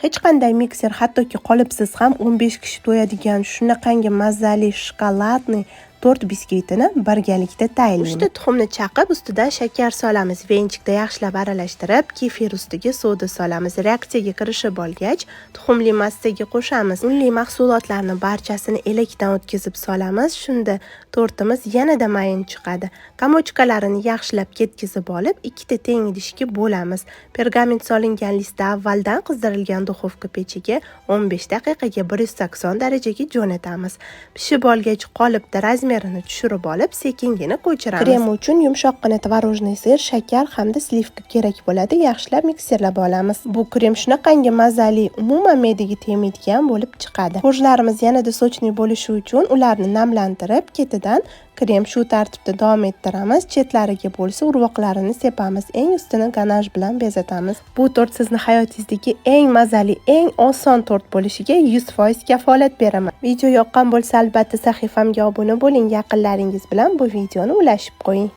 Hech qanday mikser, hattoki qolipsiz ham 15 kishi to'yadigan shunaqangi mazali шоколадный tort biskvitini birgalikda tayyorlaymiz. 3 ta tuxumni chaqib, ustidan shakar solamiz. Венчик da yaxshilab aralashtirib, kefir ustiga soda solamiz. Reaksiyaga kirishib olgach, tuxumli massaga qo'shamiz. Unli mahsulotlarni barchasini elakdan o'tkazib solamiz. Shunda tortimiz yanada mayin chiqadi. Комочка larini yaxshilab ketkizib olib, ikkita teng idishga bo'lamiz. Pergament solingan listda avvaldan qizdirilgan duxovka pechiga 15 daqiqaga 180 darajaga jo'natamiz. Pishib olgach, qolipda размер ini tushirib olib, sekingina ko'chiramiz. Krem uchun yumshoqqina творожный сыр, shakar hamda сливка kerak bo'ladi. Yaxshilab mikserlab olamiz. Bu krem shunaqangi mazali, umuman me'daga tegmaydigan bo'lib chiqadi. Корж larimiz yanada сочный bo'lishi uchun ularni namlantirib, ketidan krem, shu tartibda davom ettiramiz. Chetlariga bo'lsa urvoqlarini sepamiz. Eng ustini ganaj bilan bezatamiz. Bu tort sizni hayotingizdagi eng mazali, eng oson tort bo'lishiga 100% kafolat beraman. Video yoqqan bo'lsa, albatta sahifamga obuna bo'ling. Yaqinlaringiz bilan bu videoni ulashib qo'ying.